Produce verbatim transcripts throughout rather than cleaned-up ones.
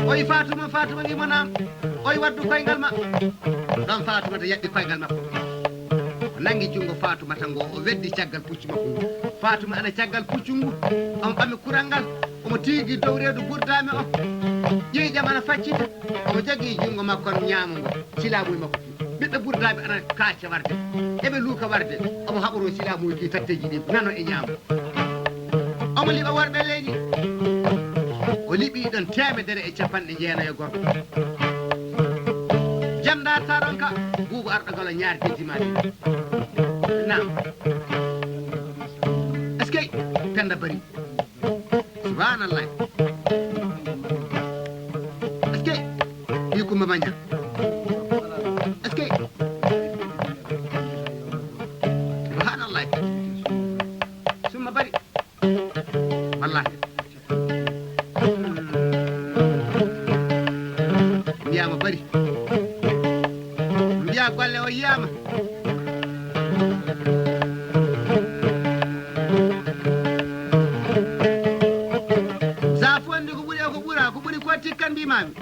Oyi Fatuma, Fatuma wi mo naam. Oyi waddu koyngal ma. Ɗon Fatumata yaɓɓi koyngal makko. O nangi junngo Fatumata ngo, o weddi caggal puccu makko ngu. Fatuma ana caggal puccu ngu. Omo ɓami kural ngal. Omo tiigi dow reedu burdaame o. Ƴiiƴam ana faccita. Omo jogii junngo makko ñaamo ngo. Silaamuy makko ki. Ɓiɓɓe burdaame ana kaaca warde. Eɓe luuka warde. Omo haɓoroo silaamuy ki tatteeji ɗi nano e ñaamo. Omo liɓa worɓe leydi. O liɓi ɗon teemedere e capanɗe jeenayo gorko. Jam ndaarta ɗon ka, Buubu Arɗo Galo ñaar jejji ma ɗi. Naam. Est-ce que Penda Bari? Subhanallah. Est-ce que? Ɗi Kumba Maña. Est-ce que? Subhanallah. Summa Bari. Wallahi. Mbiyaama Bari. Mbiyaa golle o yiyaama. Sa fondi ko ɓuri e ko ɓura, ko ɓuri ko tikkan mbimaami.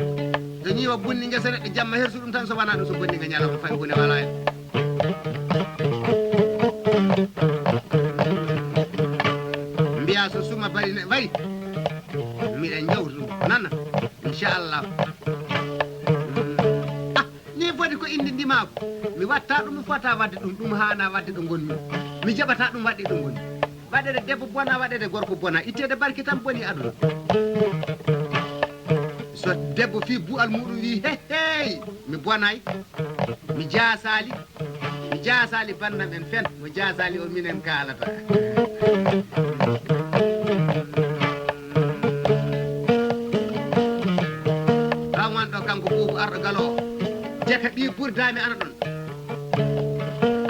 So ñiiwa bunni ngesa neɗɗo jamma hersu ɗum tan, so wonaa ɗum so bonni nga ñalawma fawi huunde wala hen. Mbiya so suma bari ne wari, miɗen jawtu ɗum nana, inchallah. Ah, ni foti ko indi ndimaagu. Mi watta ɗum, mi fota wadde ɗum, ɗum haana wadde ɗo ngonmi. Mi jaɓata ɗum waɗde ɗo ngonmi. Waɗede debbo bona, waɗede gorko bona. Itteede barke tan boni aduna. So debbo fii bu'al muɗum wi, "He, hey, mi bonay, mi jaasaali, mi jaasaali bandam en fen, mo jaasaali o minen kaalata." Ɗon won ɗo kanko Buubu Arɗo Galo o. Jaka ɓii burdaami ana ɗon.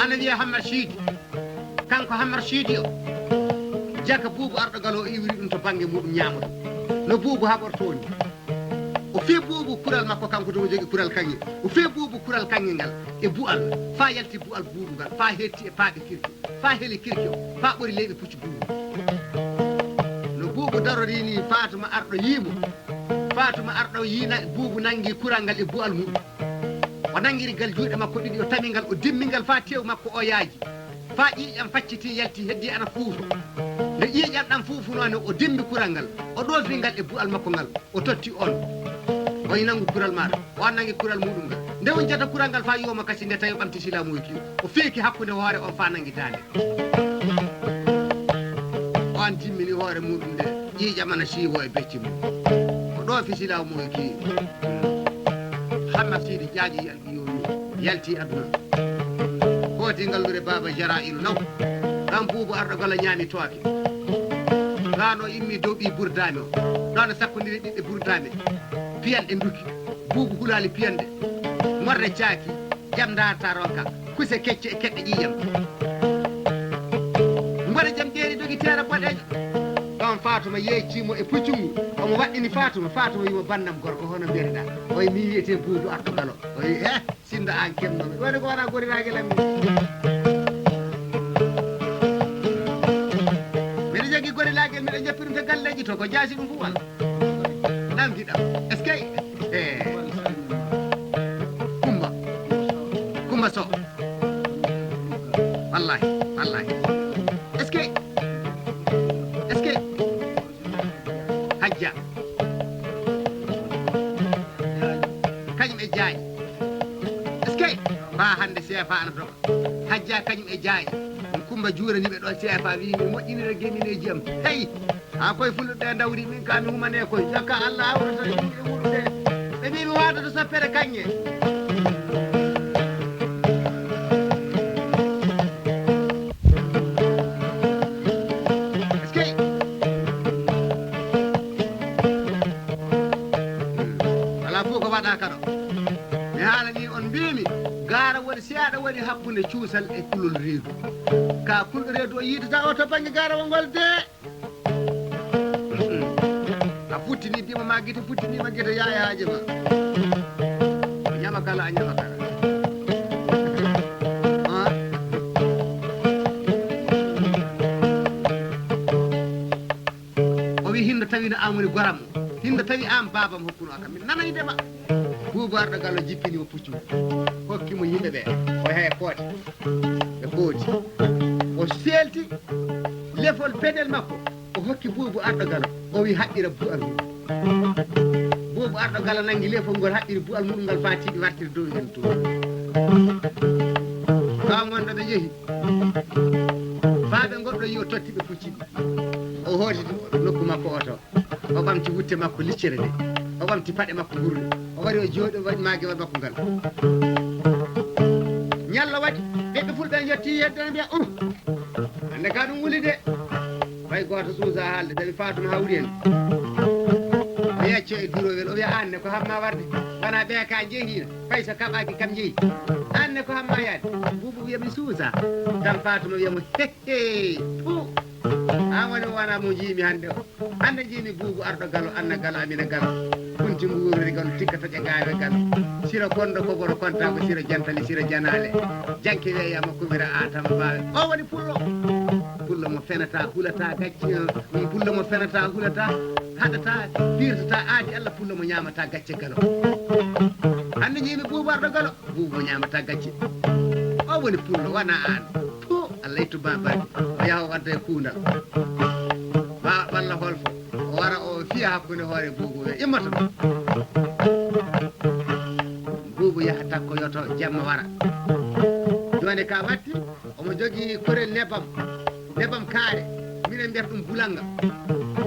Ana wiya Hammar Siidi. Kanko Hammar Siidi o, jaka Buubu Arɗo Galo o iwri ɗum to bannge muɗum ñaamoto. No Buubu haɓortoo ni. O fii Buubu kural makko kanko to o jogi kural kaŋŋe. O fii Buubu kural kaŋŋe ngal e bu'al, faa yalti bu'al Buubu ngal, faa hetti e paaɓe kirki, faa heli kirki o, faa ɓori leyɓe pucci Buubu. No Buubu darorii ni Faatuma Arɗo yii mo. Faatuma Arɗo yii na-, Buubu nangi kural ngal e bu'al muɗum. O nangiri ngal juuɗe makko ɗiɗi, o tami ngal, o dimmi ngal faa tew makko o yaaji. Faa ƴiiƴam facciti yalti heddi ana fuuto. Nde ƴiiƴam ɗam fuufunoo ni, o dimbi kural ngal, o ɗoofi ngal e bu'al makko ngal, o totti on. Oyi nangu kural maaɗa, o an nangi kural muɗum ngal. Nde wonjata kural ngal faa yooma kasi nde tawi o ɓamti silaamuuji, o feeki hakkunde hoore on faa nangi daande. O an jimmini hoore muɗum nde, ƴiiƴam ana siiwoo e becce mum. O ɗoofi silaamuuji. Hamma Siidi Jaaji yalti. Yalti aduna. Hooti ngalluure Baaba Jara'ilu law. Ɗon Buubu Arɗo Galo ñaami tooke. Ɗon o immi dow ɓii burdaami o. Ɗon o sakkondiri ɓiɓɓe burdaami. Piyanɗe nduki. Buubu hulaali piyanɗe. Morre caaki. Jam ndaarta ronka. Kuse kecce e keɗɗe ƴiiƴam. Mboɗo jam ƴeeri dogi teera boɗeejo. Ɗon Faatuma yeecci mo e puccungu. Omo waɗɗini Faatuma. Faatuma wimo bannam gorko hono mbiyeteɗaa. Oye mi wiyetee Buubu Arɗo Galo. Oye he. Sinda an kemno mi. Woni ko wona goriraage lammi. Miɗo jogii gorilaagal, miɗo joppi ɗum to galleeji to, ko jaasi ɗum fof walla. Namdi ɗam. Est-ce que? Eh. Kumba. Kumba Sow. Wallahi, wallahi. Est-ce que? Est-ce que? Hajja. Kañum e Jaañ. Est-ce que? Faa hannde C F A ana doga. Hajja kañum e Jaañ. Ɗum Kumba juurani ɓe ɗo C F A wi mi moƴƴinira genineeji am. Hey! Haa koye fulɓe ɓe ndawri min ka mi humane koye. Jokka Allah hawrata e yimɓe muɗum ɓe. Ɓe mbi mi waadata soppere kaŋŋe. Est-ce que? Alaa fof ko waɗa kano. Mi haalanii on mbiimi, gaara woni seeɗa woni hakkunde cuusal e kulol reedu. Ka kulɗo reedu o yiidata o to bannge gaarawol ngol de. A futtini dima ma gite, futtini ma gite, yaaya haaje ma. A ñama kala, a ñama kala. Ah. O wi hindo tawino an woni goram o. Inda tawi an babam hokkuno kam, min nanay dema. Buubu Arɗo Galo jippini o puccu, hokki mo yimɓe ɓe, o hee kooti. Ɓe kooti. O selti lefol pedel makko, o hokki Buubu Arɗo Galo, o wi haɓɓira bu'al mum. Buubu Arɗo Galo nangi lefol ngol, haɓɓiri bu'al mum ngal faa tiiɗi wartiri dow hen to. Ɓaawo ngon ɗo ɓe jehi, faa ɓe ngoddo yi o totti ɓe pucci ɗi. O hooti nokku makko oto. O ɓamti wutte makko liccere nde. O ɓamti paɗe makko gurle. O wari o jooɗi, o waɗi maagewal makko ngal. Ñallo waɗi, ɓiɓɓe fulɓe njotti yedde no mbiya, "Um, hannde ka ɗum wuli de." Fay gooto suusa haalde, tawi Faatuma hawri en. O yacco e durowel, o wiya, "Aan ne ko hamma warde? Wona ɓeya ka njehiino, fay so kaɓaaki kam njehi. Aan ne ko hamma yaade?" Buubu wiya, "Mi suusa." Tan Faatuma wiya mo, "He, he, tu. Aan woni wona mo njiimi hannde o." Hannde njiimi Buubu Arɗo Galo, Anna Galo, Amina Galo. Kunti nguurori Galo, tikka toƴa gaawe Galo. Sira kondo kogoro konta ko sira jantali, sira janaale. Janke weeya mo kumira a tama baawe. O woni pullo. Pullo mo fenata, hulata gacce. Pullo mo fenata, hulata, haɗata, pirtata aadi Allah, pullo mo ñaamata gacce Galo. Hannde njiimi Buubu Arɗo Galo. Buubu ñaamata gacce. O woni pullo, wona aan. Puu, Allah ittu ma barke. O yaha o wadda e kuundal. Wa-, walla holfo. O wara o fiya hakkunde hoore Buubu, wiya, "Immoto." Buubu yaha takkoyoto, jemma wara. Jooni ka watti, omo jogii korel nebam. Nebam kaare, minen mbiyata ɗum bulanga.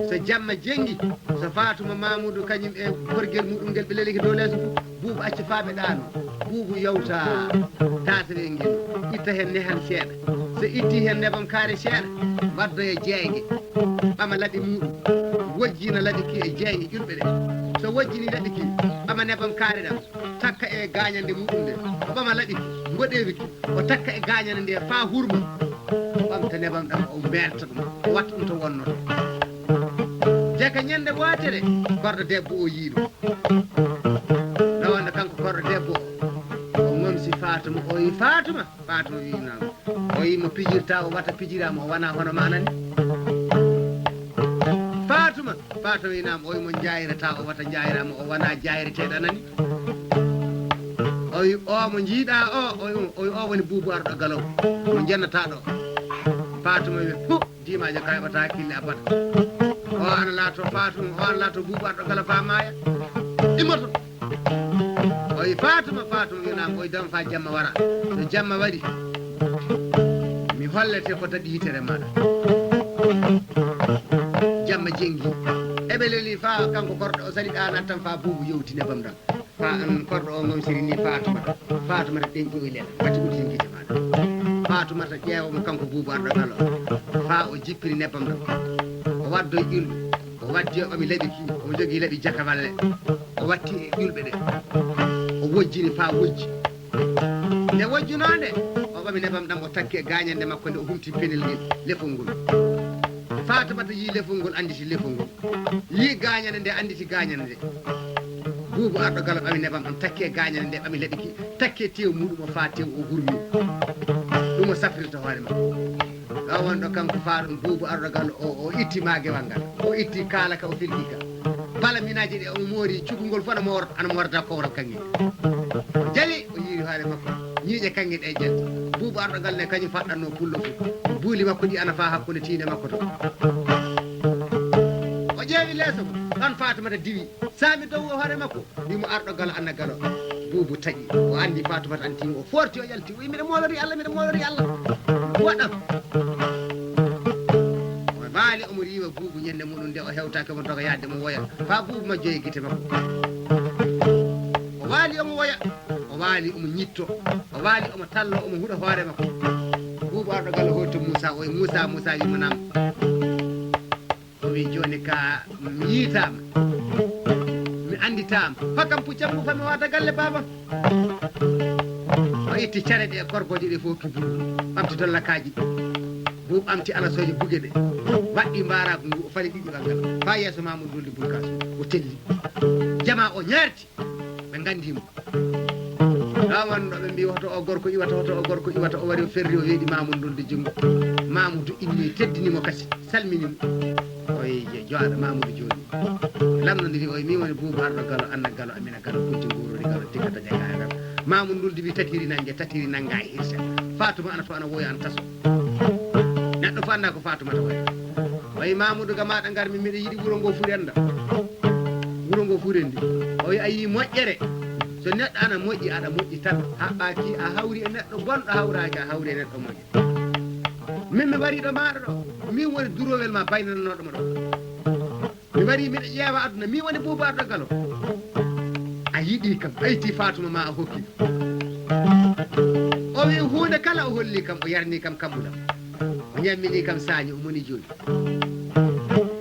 So jamma jenngi, so Faatuma Mamuudu kañum e korgel muɗum ngel ɓe leliki dow leeso, Buubu acci faa ɓe ɗaano. Buubu yowta taasawel ngel, itta heen neham seeɗa. So itti heen nebam kaare seeɗa, waddoya jeeyge, ɓama laɓi muɗum, wojjina laɓi ki e jeeyge ƴulɓe ɗe. So wojjini laɓi ki, ɓama nebam kaare ɗam, takka e gaañannde muɗum nde, o ɓama laɓi ki, mboɗeeri ki, o takka e gaañannde nde faa hurma, o ɓamta nebam ɗam, o meelta ɗum, o watta ɗum to wonnotoo. Jaka ñannde wootere, korɗo debbo o yii ɗum. Nde wonno kanko korɗo debbo o, o ŋomsi Faatuma, o wi, "Faatuma." Faatuma wi, "Naam." O wi mo pijirta, o wata pijiraama, o wona hono ma nani. "Faatuma." Faatuma wi, "Naam." O wi mo jayrata, o wata jayraama, o wona jayreteeɗo nani. O wi, "O mo njiiɗa o," o wi, o wi, "O woni Buubu Arɗo Galo, mo njannata ɗo." Faatuma wi, "Hu, diimaajo ka heɓata hakkille abada. O ana laato Faatuma, o ana laato Buubu Arɗo Galo faa maaya. Immoto." O wi, "Faatuma, Faatuma." Wi, "Naam." O wi, "Dam faa jamma wara. So jamma wari, mi hollete ko daɗi yitere maɗa." Jamma jenngi. Eɓe leli faa kanko korɗo o sali ɗaanat tan faa Buubu yewti nebam ɗam. Faa an korɗo o ngomsiri ni Faatumata. Faatumata ɗenƴi o lela. Watti udditin gite maɗa. Faatumata ƴeewa mo kanko Buubu Arɗo Galo. Faa o jippini nebam ɗam. O waddoyi ƴulɓe. O waddi o ɓami laɓi ki. Omo jogii laɓi jakaballe. O watti e ƴulɓe ɗe. O wojjini faa wojji. Nde wojjunoo nde, o ɓami nebam ɗam, o takki e gaañannde makko nde, o humti penel ngel, lefol ngol. Faatumata yii lefol ngol, annditi lefol ngol. Yii gaañannde nde, annditi gaañannde nde. Buubu Arɗo Galo ɓami nebam ɗam, takki e gaañannde nde, ɓami laɓi ki, takki e tew muɗum, o faa tew, o hurmi. Ɗum o safrirta hoore makko. Ɗo wonɗo kanko faaɗum Buubu Arɗo Galo o, o itti maagewal ngal. O itti kaala ka, o filki ka. Bala minaaji ɗe omo moori, cukungol fof ana moor-, ana moorda kowral kaŋŋe. O jali, o yiiri hoore makko. Ñiiƴe kaŋŋe ɗe jalti. Buubu Arɗo Galo ne kañum faɗɗatnoo pullo fof. Buuli makko ɗi ana faa hakkunde tiinde makko to. O ƴeewi leeso mum. Ɗon Faatumata diwi. Saami dow hoore makko. Wi mo Arɗo Galo, Anna Galo. Buubu taƴi. O anndi Faatumata anti mo. O foorti, o yalti. O wi, "Miɗo moolori Allah, miɗo moolori Allah." Waɗam. O waali omo riiwa Buubu ñande muɗum nde o hewtaaki omo doga yaade mo woya. Faa Buubu majjoyi gite makko. O waali omo woya. O waali omo ñitto. O waali omo tallo, omo huɗa hoore makko. Buubu Arɗo Galo hooti to Muusa. O wi, "Muusa, Muusa," wi mo, "Naam." O wi, "Jooni ka mi yiitaama, mi annditaama. Hokkam puccam ngu fami wata galle baaba." O itti care ɗe e korgoje ɗe fof ki Buubu, ɓamti dollakaaji ɗi. Buubu ɓamti alasooje buge ɗe, waɗɗi mbaaraagu ngu, o fali ɗiɗi ɓanngal. Faa yeeso Maamadu Ndulde Bulkasu, o telli. Jamaa o ñaarti. Ɓe nganndi mo. Ɗo wonno ɓe mbii, "Hoto o gorko iwata, hoto o gorko iwata." O wari, o ferri, o weeɗi Mamudu Ndulde junngo. Mamudu inni, teddini mo kasi, salmini mo. O Oye, jooɗo Mamoudou Dioni. Lamɗo ndi wi, oye, min woni Buubu Arɗo Galo, Anna Galo, Amina Galo, Kunci Nguurori Galo, Tiggata Jagaya Galo. Mamoudou Nduldi wi, tatiri nannge, tatiri nannga e hirsa. Fatuma ana to, ana woya, ana taso. Neɗɗo fof annda ko Fatumata woya. Oye, Mamoudou, ga maɗa ngarmi, miɗo yiɗi wuro ngo fuu renda. Wuro ngo fuu rendi. Oye, a yii moƴƴere. So neɗɗo ana moƴƴi, aɗa moƴƴi tan. Haɓɓaki a hawri e neɗɗo bonɗo, hawraki a hawri e neɗɗo moƴƴo. Min mi wari ɗo maɗa ɗo. Min woni durowel ma baynananoɗo ma ɗo. Mi wari miɗo ƴeewa aduna, min woni Buubu Arɗo Galo. A yiɗi kam, a itti Fatuma ma a hokki. O wi huunde kala o holli kam, o yarni kam kammulam. O ñammini kam saañi, o moni jooni.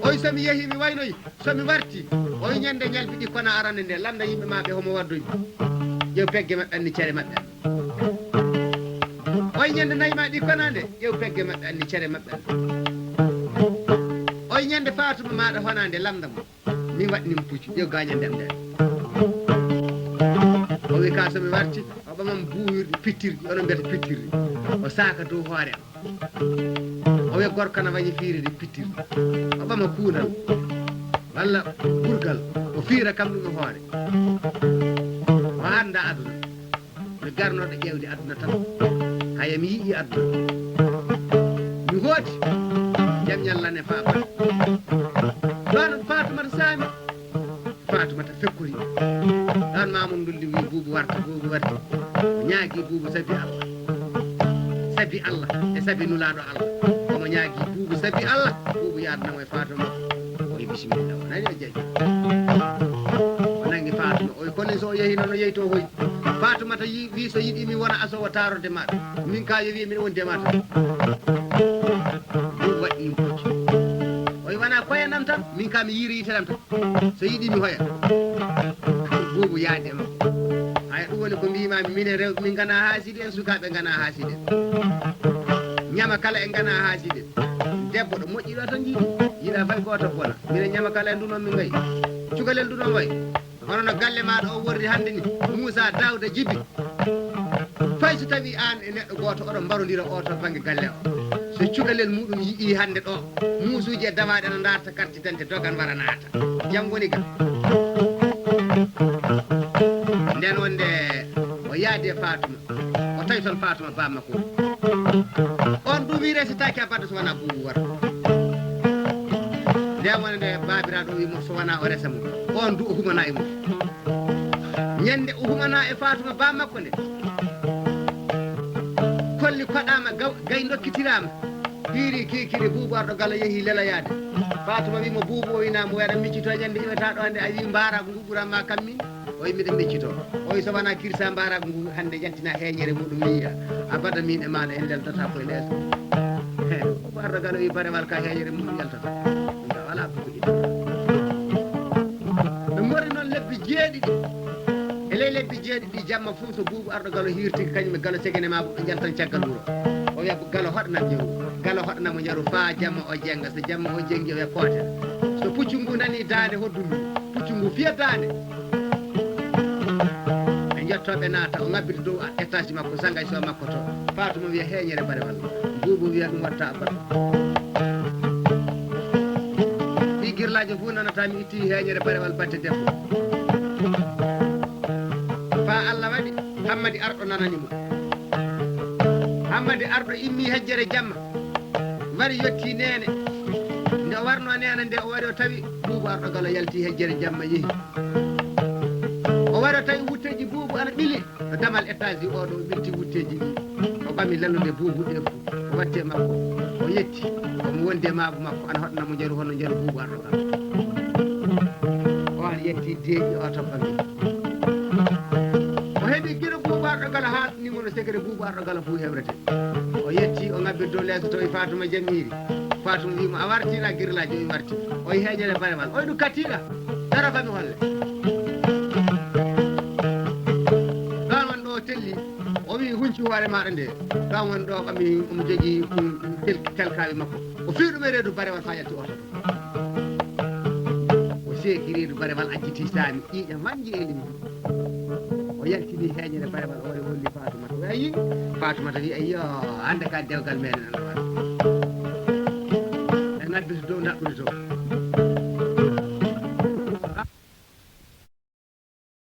Oye, so mi yehi mi waynoyi, so mi warti, oye, ñande ñalbi ɗi kona arande nde, landa yimɓe ma ɓe homo waddoyi. Ƴeew pegge maɓɓe anni cere maɓɓe. Oye, ñande nayi ma ɗi kona nde, ƴeew pegge maɓɓe anni cere maɓɓe. Oye, ñande Fatuma maɗa hona nde, lamda mo. Min waɗi nin puccu, ƴeew gañande am nde. O wi ka so mi warti, o ɓamam buuwirɗi pittirɗi, onon mbiyata pittirɗi. O saaka dow hoore am. O wiya gorko na wañi fiirde pittirɗi. O ɓama kuunal walla gurgal, o fiira kam ɗum e hoore. O annda aduna. Mi garnoɗo ƴeewde aduna tan. Haya mi yi'i aduna. Mi hooti. Jam ñallane Faaba. Ɗon Fatumata Saami. Fatumata fekkori. Ɗon Mamoudou Nduldi wi Buubu warta, Buubu warti. O ñaagi Buubu sabi Allah. Sabi Allah e sabi Nulaaɗo Allah. Omo ñaagi Buubu sabi Allah. Buubu yaadnamo e Fatuma. O wi bisimilla, o nani o jaɓi. O nangi Fatuma. O wi kono so o yehi noon o yeyto hoy. Fatumata yi, wi so yiɗi mi wona asowo taarorde maɗa. Min ka yo wi miɗo wondi e ma tan. Buubu waɗi ɗum puccu. O wi wona koye nam tan, min ka mi yiiri yite nam tan. So yiɗi mi hoya. Buubu yaadi e makko. Haya ɗum woni ko mbimami minen rewɓe min ngana haasidi en, sukaaɓe ngana haasidi en. Ñama kala en ngana haasidi en. Debbo ɗo moƴƴi ɗo tan jiiɗi. Yiɗa fay gooto bona. Minen ñama kala en nduno min ngayi. Cukalel nduno wayi. Hono no galle maɗa o worri hannde ni. Moussa Daouda Djiby. Fay so tawi an e neɗɗo gooto oɗon mbarondira o to bannge galle o. So cukalel muɗum yi'i hannde ɗo. Muusuuji e dawaaɗi ana ndarta carte d'identité dogan wara naata. Jam woni ga. Nden wonde o yaadi e Fatuma. O tawi toon Fatuma bammakko. On du wi resitaki abada so wona Buubu wara. Nden wonde babiraɗo wi mo so wona o resa mo. On du o humana e mum. Ñande o humana e Fatuma bammakko nde. Kolli koɗama gaw-, gay dokkitirama. Hiiri kikiri Buubu Arɗo Galo yehi leloyaade. Fatuma wi mo Buubu o wi naam, o wi aɗa miccito ñande iwata ɗo nde a wi mbaaragu ngu ɓuran ma kammi. O wi miɗa miccito. O wi so wona kirsa mbaaragu ngu hannde yaltina heeñere muɗum mi yiya. Abada min e maɗa en ndeldata koye leeso. He, Buubu Arɗo Galo wi barewal ka heeñere muɗum yaltata. Nga wala buuɗi. Ɓe mori noon lebbi jeeɗiɗi. E ley lebbi jeeɗiɗi jamma fof so Buubu Arɗo Galo hiirtiki kañum e Galo Segene ma ɓe njaltan caggal wuro. O wiya Galo hoɗana njaru. Galo hoɗana mo njaru faa jamma o jenga. So jamma o jengi o wiya kooten. So puccu ngu nani daande hoddundu, puccu ngu fiya daande. Ɓe njetto ɓe naata, o ngabbita dow étage makko, sangay so makko to. Fatuma wiya heeñere barewal. Buubu wiya ɗum watta abada. Ɗi girlaajo fof nanata mi itti heeñere barewal batte debbo. Fa Allah waɗi Hammadi Arɗo nanani mo. Hammadi Arɗo immi hejjere jamma. Wari yotti neene. Nde o warno neene nde o wari o tawi Buubu Arɗo Galo yalti hejjere jamma yehi. O wari o tawi wutteeji Buubu ana ɓili. No damal étage o ɗo ɓilti wutteeji ɗi. O ɓami lallude Buubu ɗe fof. O watti e makko. O yetti. Omo wondi e maabu makko ana hoɗna mo njaru hono njaru Buubu Arɗo Galo. O an yetti deeƴi o toppa mi. O heɓi giro Buubu Arɗo Galo haa numéro secret Buubu Arɗo Galo fof hewrete. O yetti o ngabbi dow leeso to e Fatuma Jamiiri. Fatuma wi mo a warti na girlaajo o wi warti. O wi heeñere barewal. O wi ɗum kattiɗa. Dara fa mi holle. Ɗon won ɗo telli. O wi hunci hoore maɗa nde. Ɗon won ɗo ɓami omo jogii ɗum tel-, telkaaɓe makko. O fii ɗum e reedu barewal fa yalti oto. O seeki reedu barewal ajjiti saami ƴiiƴam manji e limbi. O yaltini heeñere barewal o wari holli Fatumata. O ayi Fatumata wi ayyo hannde ka dewgal meɗen ana wara. E ngabbito dow ndaɓɓude to.